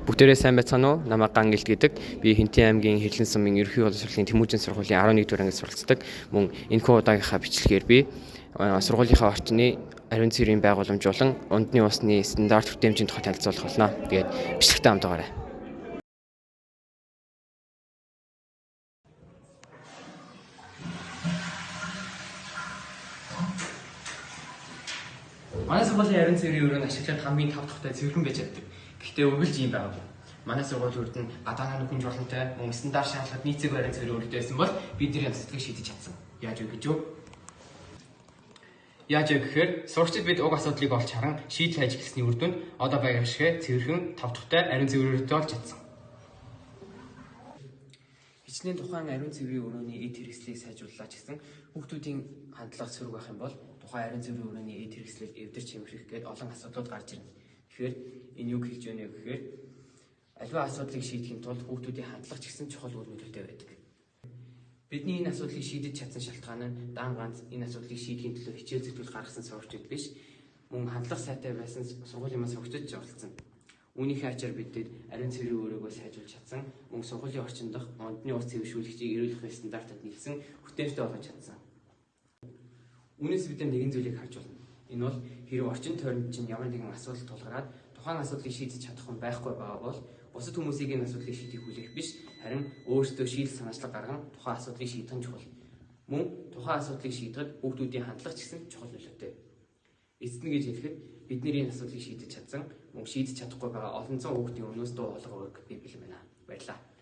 Бүгдээрээ сайн байцгаана уу? Намайг Ган Гэлт гэдэг. Би Хэнтийн аймгийн Хэрлэн сумын Ерөнхий боловсролын Тэмүжин сургуулийн 11 дугаар ангид суралцдаг. Мөн энэхүү удаагийнхаа бичлэгээр би сургуулийнхаа орчны ариун цэврийн байгууламж болон ундны усны стандарт хүртээмжийн тухай танилцуулах болно. Тэгээд бичлэгтэй хамт байгаарай. Манай сургуулийн ариун цэврийн өрөөнд ашиглаад хамгийн тав тухтай цэвэрхэн байж чаддаг. Гэхдээ үргэлж ийм байгаагүй. Манай сургуулийн үрд нь гадааны нүхэн журлантай мөн стандарт шаардлагад нийцээгүй ариун цэврийн өрөөтэй байсан бол бид нэр асуудлыг шийдэж чадсан. Яаж вэ гэж юу? Яаж вэ гэхээр сурагчид бид уг асуудлыг олж харан шийдэл хайж эхэлсний үр дүнд одоо байгаа шигэ цэвэрхэн тав тухтай ариун цэврийн өрөөтэй болж чадсан. Хичнээн тухайн ариун цэврийн өрөөний эд хэрэгслийг сайжрууллаа ч гэсэн хүүхдүүдийн хандлага сөрөг байх юм бол тухайн ариун цэврийн өрөөний эд хэрэгслийг эвдэрч хэмхрэх гээд олон асуудлууд гарч ирнэ. Тэгэхээр энэ юу хэлж байна вэ гэхээр аливаа асуудлыг шийдэхин тулд хүүхдүүдийн хандлага ч гэсэн чухал үр нөлөөтэй байдаг. Бидний энэ асуудлыг шийдэж чадсан шалтгаан нь дан ганц энэ асуудлыг шийдэхин төлөө хичээл зүтгэл гаргасан сурагчид биш, мөн хандлага сайтай байсан сургуулийн маань сурагчид ч оролцсон. Үүнийхээ ачаар бидэд ариун цэврийн өрөөгөө сайжруулж чадсан, мөн сургуулийн орчин дох ондны ус цэвэршүүлэгчийг эрүүл мэндийн стандартад нийлсэн хүртээмжтэй болгож чадсан. Үүнээс бид нэгэн зүйлийг харж байна. Энэ бол хэрэг орчин тойронд чинь ямар нэгэн асуудал тулгараад тухайн асуудлыг шийдэж чадах хүн байхгүй байгаа бол бусад хүмүүсийг энэ асуудлыг шийдэх хүлээх биш, харин өөрсдөө шийдэл санаачлаг гарган тухайн асуудлыг шийдэх нь чухал. Мөн тухайн асуудлыг шийдэхэд хүүхдүүдийн хандлага ч гэсэн чухал нөлөөтэй. Эцэст нь гэж хэлэхэд бидний энэ асуудлыг шийдэж чадсан, мөн шийдэж чадахгүй байгаа олон зуун хүүхдийн өмнөөс дуу хоолой өргөх би бэлэн байна. Баярлалаа.